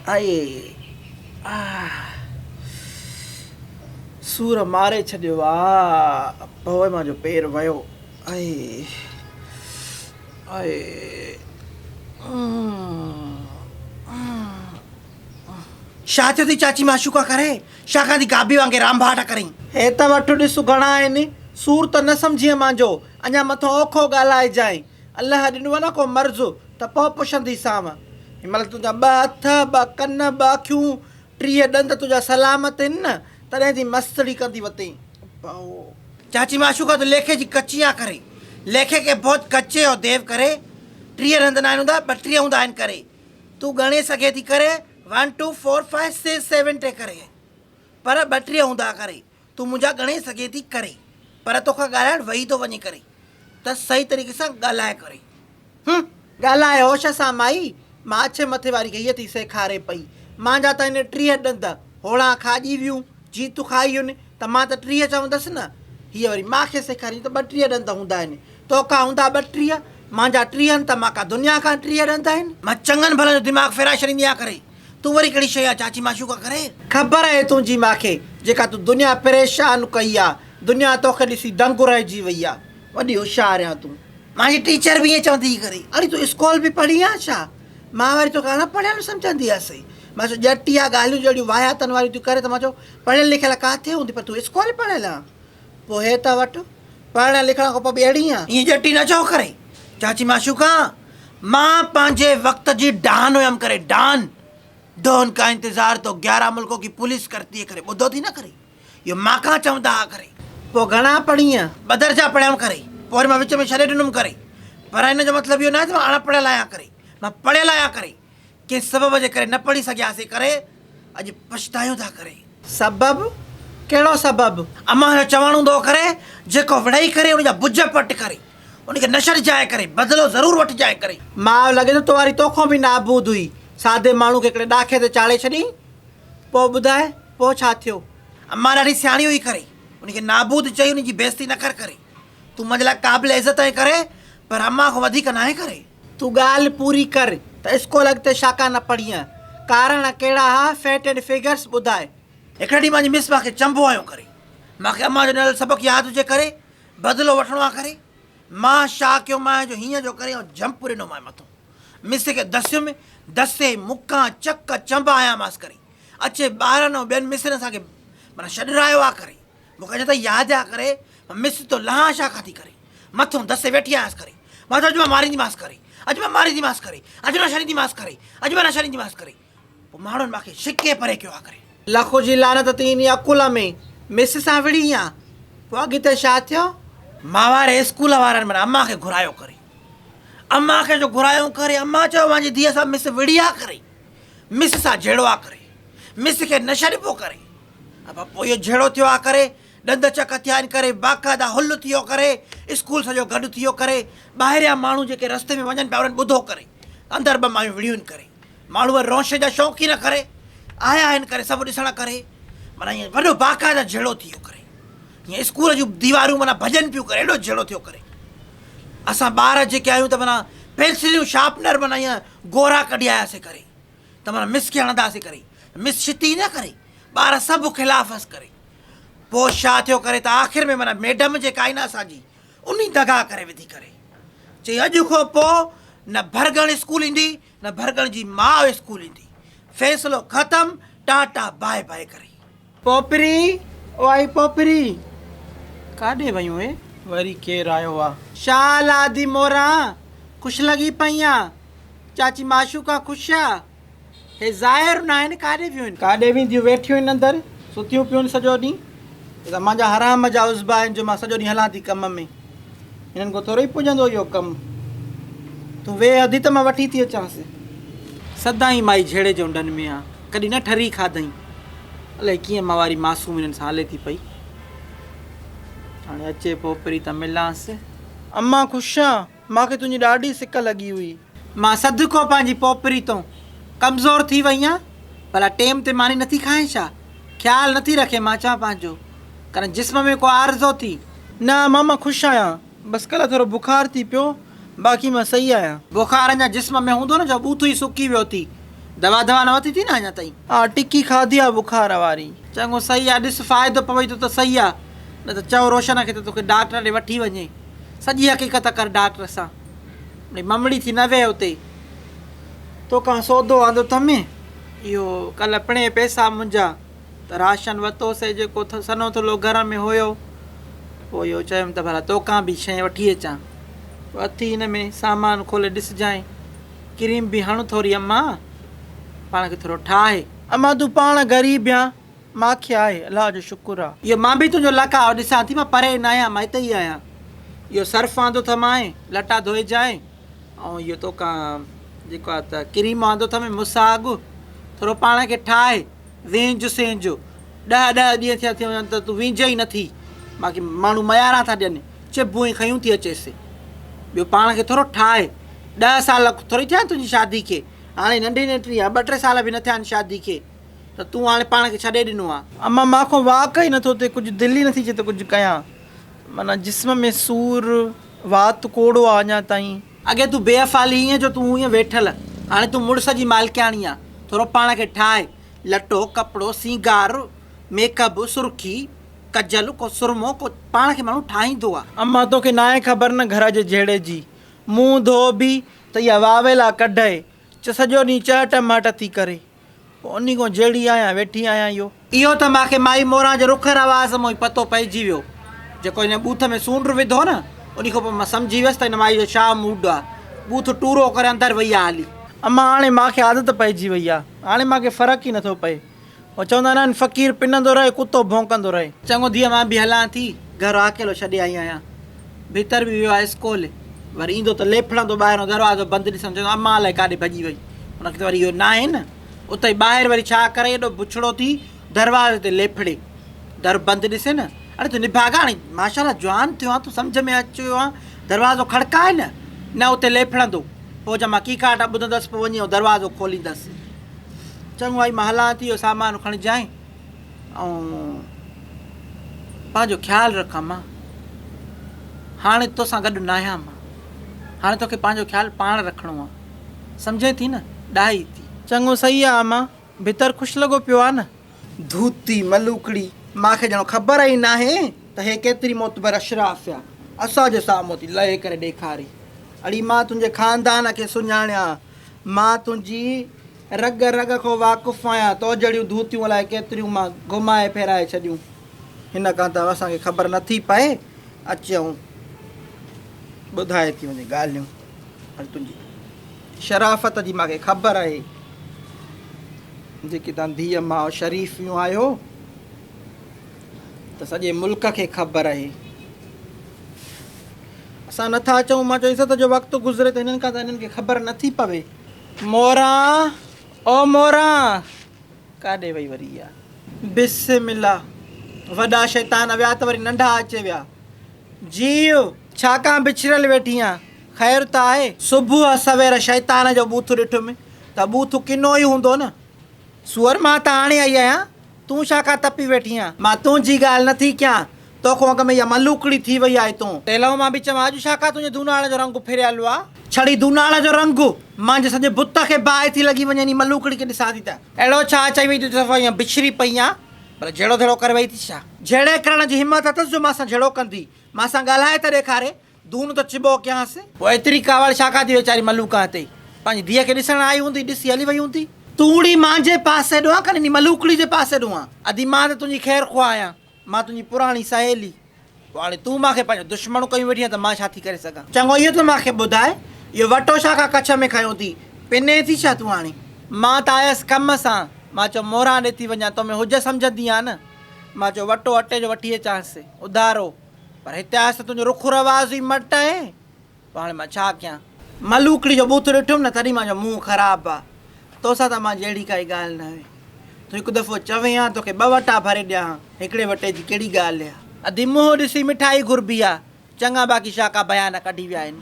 آئي آه سور ماري ڇڏيو آ پوء مانجو پير ويو آئي آئي. شا ٿيو ٿي چاچي معشوقه ڪري شا کان ٿي گابي وانگي رانڀاٽ ڪرين. هي ته وٺ ڏس گهڻا آهن سور ته نه سمجهينء مانجو اڃا مٿو اوکو ڳالهائجانء. الله ڏنو نه ڪو مرض ته پوء پڇنديسانء. هن مهل تنهنجا ٻه هٿ، ٻه ڪن، ٻه اکيون، 30 ڏند تنهنجا سلامت آهن نه، تڏهن ٿي مستڙي ڪندي وتين. پوء. چاچي معشوقه تو ليکي جي ڪچي آ ڪري. ليکي کي بهت ڪچي او ديو ڪري. 30 ڏند ناهن هوندا، 32 هوندا آهن ڪري. تون ڳڻي سگهين ٿي ڪري، one two four five six seven ٽي ڪري. پر 32 هوندا ڪري. تون منهنجا ڳڻي سگهين ٿي ڪري پر توکان ڳالهائڻ وهي ٿو وڃي ڪري ته صحيح طريقي سان ڳالهاء ڪري. هم. ڳالهاء هوش سان مائي، مان اڇي مٿي واري کي هيء ٿي سيکاري پئي. مانجا ته هن 30 ڏند هوڙان کاڄي ويون، جي تون کائي وين ته مان ته 30 چوندس نه. هيء وري مان کي سيکارين ته 32 ڏند هوندا آهن. توکان هوندا 32، مانجا 30 آهن ته مان ڪا دنيا کان 30 ڏند آهن. مان چڱن ڀلن جو دماغ ڦيرائي ڇڏيندي آهيان ڪري. تون وري ڪهڙي شيء آ چاچي معشوقه ڪري. خبر آهي تنهنجي ماکي جيڪا تون دنيا پريشان ڪئي آ دنيا توکي ڏسي دنگ رهجي وئي آ وڏي هوشيار آهين تون. مانجي ٽيچر به ائين چوندي هئي ڪري. اڙي تون اسڪول به پڙهي آن ڇا؟ مان وري توکي اڻ پڙهيل سمجهندي هيس. مان چيو ڄٽ اها ڳالهيون جهڙيون واهياتن واريون ٿيون ڪري ته مان چيو پڙهيل لکيل ڪاٿي هوندي پر تون اسڪول پڙهيل آن. پوء هي ته وٺ پڙهڻ لکڻ کان پوء به اهڙي آن. ائين ڄٽي نه چئو ڪري چاچي معشوقه. مان پنهنجي وقت جي ڊان هيم ڪري ڊان ڊون ڪا انتظار تو گيارهه ملڪو ڪي پوليس ڪرتي هي ڪري ٻڌو ٿي نه ڪري اهو مان کان چوندا ها ڪري. پوء گهڻا پڙهينء؟ ٻه درجا پڙهيم ڪري پوء وري مان وچ ۾ ڇڏي ڏنم ڪري پر ان جو مطلب اهو ناهي ته مان اڻ پڙهيل آهيان ڪري مان پڙهيل آهيان ڪري ڪنهن سبب جي ڪري نه پڙهي سگهياسين ڪري اڄ پڇتايون ٿا ڪري. سبب؟ ڪهڙو سبب؟ امان جو چوڻ هوندو هو ڪري جيڪو وڙهئي ڪري ان جا بج پٽ ڪري. ان کي نه ڇڏجانء ڪري، بدلو ضرور وٺجانء ڪري. ماء لڳي ٿو تو واري توکان به نابود هئي. سادي ماڻهو کي هڪڙي ڏاکي تي چاڙهي ڇڏيئين. پوء ٻڌاء، پوء ڇا ٿيو؟ امان ڏاڍي سياڻي هئي ڪري، ان کي نابود چئي ان جي بيعزتي نه ڪر ڪري. تون منهنجي لاء قابل عزت آهين ڪري، پر امان کان وڌيڪ ناهين ڪري. تون ڳالهه پوري ڪر ته اسڪول اڳتي ڇا ڪا نه پڙهينء؟ ڪارڻ ڪهڙا ها؟ فيٽ اينڊ فگرس ٻڌاء. هڪڙي ڏينهن مانجي مس مان کي چنبو هنيو ڪري. مان کي امان جو ڏنل سبق ياد هجي ڪري، بدلو وٺڻو آ ڪري مان شا ڪيو مانء جو هينئن جو ڪري ۽ جهمپ ڏنو مانء مٿو مس کي دسيم دسي مڪان چڪ چنبا هنيامانس ڪري اچي ٻارن ۽ ٻين مسن اسان کي معنيٰ ڇڏرايو آ ڪري مون کي اڃا تائين ياد آ ڪري مان مس تو لهان شا کان ٿي ڪري مٿو دسي ويٺي آهيانس ڪري مان چيو اڄ مان مارينديمانس ڪري اڄ مان مارينديمانس ڪري اڄ نه ڇڏينديمانس ڪري اڄ مان نه ڇڏينديمانس ڪري پوء ماڻهن مان کي ڇڪي پري ڪيو آ ڪري. لک جي لعنت تنهنجي عقل ۾، مس سان وڙهين ها، پوء اڳتي ڇا ٿيو؟ مان واري اسڪول وارن معنيٰ امان کي گهرايو ڪري. امان کي جو گهرايو ڪري، امان چيو اوهان جي ڌيء سان مس وڙهي آ ڪري، مس سان جهيڙو آ ڪري، مس کي نه ڇڏبو ڪري. ابا پوء اهو جهيڙو ٿيو آ ڪري، ڏند چڪ ٿيا آهن ڪري، باقاعده هل ٿيو ڪري، اسڪول سڄو گڏ ٿيو ڪري، ٻاهريان ماڻهو جيڪي رستي ۾ وڃن پيا انهن ٻڌو ڪري، اندر ٻه مايون وڙهيون ڪري. ماڻهو وري رونشي جا شوقين ڪري آيا آهن ڪري سڀ ڏسڻ ڪري معنيٰ ائين وڏو باقاعده جهيڙو ٿي ويو ڪري ائين اسڪول جون ديوارون معنيٰ ڀڄن پيون ڪري ايڏو جهيڙو ٿيو ڪري اسان ٻار جيڪي آهيون ته معنيٰ پينسليون شارپنر معنيٰ ائين گورا ڪڍي آياسي ڪري ته معنيٰ مس کي هڻنداسي ڪري مس ڇتي نه ڪري ٻار سڀ خلاف هس ڪري پوء ڇا ٿيو ڪري ته آخر ۾ معنيٰ ميڊم جيڪا آئي نه اسان جي انهي دغا ڪري وڌي ڪري چئي اڄ کان پوء نه ڀرڳڻ اسڪول ايندي نه ڀرڳڻ جي ماء اسڪول ايندي. فيصلو ختم، ٽاٽا باء باء ڪري. پوپري، او آئي پوپري. ڪاڏي ويون اي؟ وري ڪير آيو آ؟ شال آڌي موران، خوش لڳي پئي آن. چاچي معشوقه خوش آ؟ هي ظاهر ناهن ڪاڏي ويون آهن؟ ڪاڏي وينديون، ويٺيون آهن اندر، ستيون پيون آهن سڄو ڏينهن. هي ته مان جا حرام جا عضبا آهن جو مان سڄو ڏينهن هلان ٿي ڪم ۾. هنن کان ٿورو ئي پڄندو اهو ڪم. تون ويهه اڌي ته مان وٺي ٿي اچانس. سدائين مائي جهيڙي جي انڊن ۾ آ، ڪڏهن نه ٺري کاڌئين. الائي ڪيئن مان واري معصوم هنن سان هلي ٿي پئي. هاڻي اچي پوپري ته ملانس. امان خوش آن، مان کي تنهنجي ڏاڍي سڪ لڳي هئي. مان صدقو پنهنجي پوپري تون ڪمزور ٿي وئي آن، ڀلا ٽيم تي ماني نٿي کائين ڇا؟ خيال نٿي رکين مان چوان پنهنجو ڪڏهن جسم ۾ ڪو عارضو ٿي. نه امان مان خوش آهيان، بس ڪلهه ٿورو بخار ٿي پيو، باقي مان صحيح آهيان. بخار اڃا جسم ۾ هوندو نه جو ٻوٿ ئي سڪي ويو ٿي. دوا دوا نه وتي ٿي نه اڃا تائين؟ ها ٽڪي کاڌي آ بخار واري. چڱو صحيح آ ڏس فائدو پوي ٿو ته صحيح آ نه ته چئو روشن کي ته توکي ڊاڪٽر ڏي وٺي وڃي سڄي حقيقت ڪر ڊاڪٽر سان. مڙئي ممڙي ٿي نه ويهه اتي. توکان سودو آندو اٿم اهو ڪلهه پڻهين پئسا منهنجا ته راشن وتوسي جيڪو سنهو ٿلهو گهر ۾ هيو. پوء اهو چيم ته ڀلا توکان به شيء وٺي اچان. پوء اٿي هن ۾ سامان کولي ڏسجانء. ڪريم به هڻ ٿوري امان، پاڻ کي ٿورو ٺاهه. امان تون پاڻ غريب آن، مان کي آهي الله جو شڪر آ. اهو مان به تنهنجو لقاء ڏسان ٿي، مان پري ناهيان، مان هتي ئي آهيان. اهو سرف آندو اٿمانء، لٽا ڌوئجانء ۽ اهو توکان جيڪو آ ته ڪريم آندو اٿم، مساڳ، ٿورو پاڻ کي ٺاهه. وينج سينج، ڏهه ڏهه ڏينهن ٿيا ٿي وڃن ته تون وينج ئي نه ٿي. باقي ماڻهو مياران ٿا ڏين، چڀون ئي کنيون ٿي اچيس. ٻيو پاڻ کي ٿورو ٺاهه. ڏهه سال ٿوري ٿيا آهن تنهنجي شادي کي. هاڻي ننڍي نيٽري آهي، ٻه ٽي سال به نه ٿيا آهن شادي کي ته تون هاڻي پاڻ کي ڇڏي ڏنو آهي. امان مان کان واڪ ئي نٿو ٿئي، ڪجهه دل ئي نٿي چئي ته ڪجهه ڪيان. معنيٰ جسم ۾ سور، وات ڪوڙو آهي اڃا تائين. اڳي تون بي افعالي هئين جو تون هئين ويٺل، هاڻي تون مڙس جي مالڪياڻي آن، ٿورو پاڻ کي ٺاهه، لٽو، ڪپڙو، سينگار، ميڪ اپ، سرخي، ڪجل، ڪو سرمو، ڪو پاڻ کي ماڻهو ٺاهيندو آ. امان توکي ناهي خبر نه گهر جي جهيڙي جي، منهن ڌو به ته اها واويلا ڪڍئي، چ سڄو ڏينهن چهٽ مهٽ ٿي ڪري. پوء انهي کان جهڙي آهيان ويٺي آهيان اهو. اهو ته مان کي مائي موران جي رخ رواز مان ئي پتو پئجي ويو. جيڪو هن ٻوٿ ۾ سونڊ وڌو نه، انهي کان پوء مان سمجهي ويس ته هن مائي جو ڇا موڊ آ. ٻوٿ ٽورو ڪري اندر وئي آ هلي. امان هاڻي مان کي عادت پئجي وئي آ. هاڻي مان کي فرق ئي نٿو پئي. هو چوندا ناهن فقير پنندو رهي ڪتو ڀونڪندو رهي. چڱو ڌيء مان به هلان ٿي، گهر اڪيلو ڇڏي آئي آهيان. ڀتر به ويو آهي اسڪول. وري ايندو ته ليڦڙندو ٻاهران دروازو بند ڏسندو چوندو امان الائي ڪاڏي ڀڄي وئي. هن کي ته وري اهو ناهي نه. اتي ٻاهر وري ڇا ڪري ايڏو بڇڙو ٿي دروازي تي ليڦڙي. در بند ڏسي نه. اڙي تون نڀاڳا هاڻي ماشاء الله جوان ٿيو آهين تون سمجهه ۾ اچي ويو آهين دروازو کڙڪاء نه. نه اتي ليڦڙندو. پوء جا مان ڪيڪاٽ ٻڌندس پوء وڃي دروازو کوليندس. چڱو آئي مان هلان ٿي اهو سامان کڻجانء ۽ پنهنجو خيال رک امان. هاڻي توسان گڏ ناهيان مان. هاڻي توکي پنهنجو خيال پاڻ رکڻو آ. سمجهين ٿي نه؟ ڏاهي ٿي. چڱو صحيح آ امان. ڀتر خوش لڳو پيو آ نه؟ ڌوتي ملوڪڙي، مان کي ڄڻو خبر ئي ناهي ته هي ڪيتري معتبر اشراف آ. اسان جي سامهون ٿي لهي ڪري ڏيکاري. اڙي مان تنهنجي خاندان کي سڃاڻيان. مان تنهنجي رڳ رڳ کان واقف آهيان. تو جهڙيون ڌوتيون الائي ڪيتريون مان گهمائي ڦيرائي ڇڏيون. هن کان ته اسان کي خبر نٿي پئي. اچي ۽ ٻڌائي ٿي وڃي ڳالهيون. پر تنهنجي شرافت جي مان کي خبر آهي. جيڪي توهان ڌيء ماء شريفيون آهيو ته سڄي ملڪ کي خبر آهي. اسان نٿا چئون مان چيو عزت جو وقت گذري ته هنن کان ته هنن کي خبر نٿي پوي. موران او موران ڪاڏي وئي وري اها. بسم الله وڏا شيطان ويا ته وري ننڍا اچي ويا. جيء ڇا ڪان بڇڙيل ويٺي آن خير ته آهي. صبح سوير شيطان جو ٻوٿ ڏٺم ته ٻوٿ ڪنو ئي هوندو نه. سوئر مان ته هاڻي آئي آهيان تون ڇا ڪان تپي ويٺي آن. مان تنهنجي ڳالهه نٿي ڪيان توکون اڳ ۾ اها ملوڪڙي ٿي وئي آهي تون. تيلئون مان به چوان اڄ ڇا ڪا تنهنجي دوناڙ جو رنگ ڦريل آ. ڇڙي دوناڙ جو رنگ، مانجهه سڄي بت کي باهه ٿي لڳي وڃي انهي ملوڪڙي کي ڏسان ٿي ته. اهڙو ڇا چئي وئي جو صفا ائين بڇري پئي آن، ڀلا جهيڙو ڌيڙو ڪري وئي ٿي ڇا؟ جهيڙي ڪرڻ جي همت اٿس جو مان سان جهيڙو ڪندي، مان سان ڳالهائي ته ڏيکاري، دون ته چٻو ڪيانس. پوء ايتري ڪاوڙ ڇا ڪا ٿي ويچاري ملوڪان تي؟ پنهنجي ڌيء کي ڏسڻ آئي هوندي، ڏسي هلي وئي هوندي. تون ڙي مانجهي پاسي ڏو آن ڪن انهي ملوڪڙي جي پاسي ڏو آن؟ ادي مان ته تنهنجي خير خواهه آهيان. مان تنهنجي پراڻي سهيلي. پوء هاڻي تون مان کي پنهنجو دشمڻ ڪيون ويٺي آهين ته مان ڇا ٿي ڪري سگهان؟ چڱو اهو ته مان کي ٻڌاء، اهو وٽو ڇا کان ڪڇ ۾ کنيو ٿي؟ پنين ٿي ڇا تون هاڻي؟ مان ته آيس ڪم سان. مان چيو موران ڏي ٿي وڃان، تو ۾ هج سمجهندي آن نه. مان چيو وٽو اٽي جو وٺي اچانس، اڌارو. پر هتي آيس ته تنهنجو رخ رواز ئي مٽ آهي. پوء هاڻي مان ڇا ڪيان؟ ملوڪڙي جو ٻوٿ ڏٺم نه تڏهن مان چيو منهن خراب آ. توسان ته مان جهڙي ڪائي ڳالهه نه هئي. تون هڪ دفعو چوين ها توکي ٻه وٽا ڀري ڏيان ها. هڪڙي وٽي جي ڪهڙي ڳالهه آ. ادي منهن ڏسي مٺائي گهربي آ. چڱا باقي شاڪا بيان ڪڍي ويا آهن.